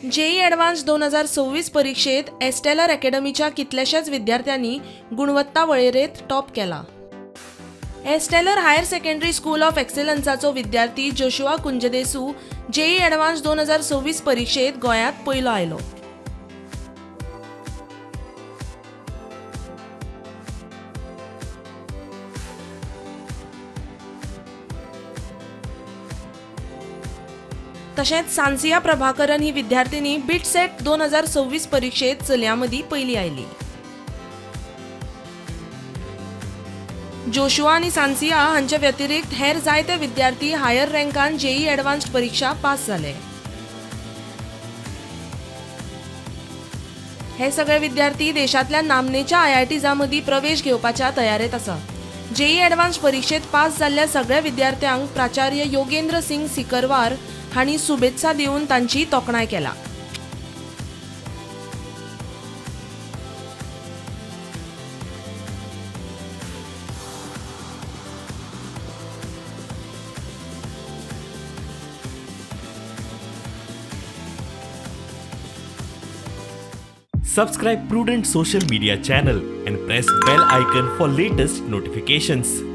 JEE advance 2026 परिक्षेत एस्टेलर अकॅडमीच्या कितल्याशाच विद्यार्थ्यांनी गुणवत्ता वळेरेंत टॉप केला. Esteller higher secondary school of एक्सेलन्साचो विद्यार्थी जोशुआ कुंजदेसू जेई एडवान्स 2026 परिक्षेत गोंयांत पयलो आयलो. तशेंच सांसिया प्रभाकरन ही विद्यार्थिनी बिटसेट 2026 परिक्षेत चलयां मदीं पयली आयली. जोशुआ आनी सांसिया हांचे व्यतिरिक्त हेर जायते विद्यार्थी हायर रँकान जेई एडवान्स्ड परिक्षा पास जाले. हे सगळे विद्यार्थी देशांतल्या नामनेच्या आयआयटीजां मदीं प्रवेश घेवपाच्या तयारेंत आसा. जेई एडवान्स परिक्षेत पास जाल्ल्या सगळ्या विद्यार्थ्यांक प्राचार्य योगेंद्र सिंग सिकरवार हांणी शुभेत्सा दिवन तांची तोखणाय केला. Subscribe Prudent Social Media channel and press bell icon for latest notifications.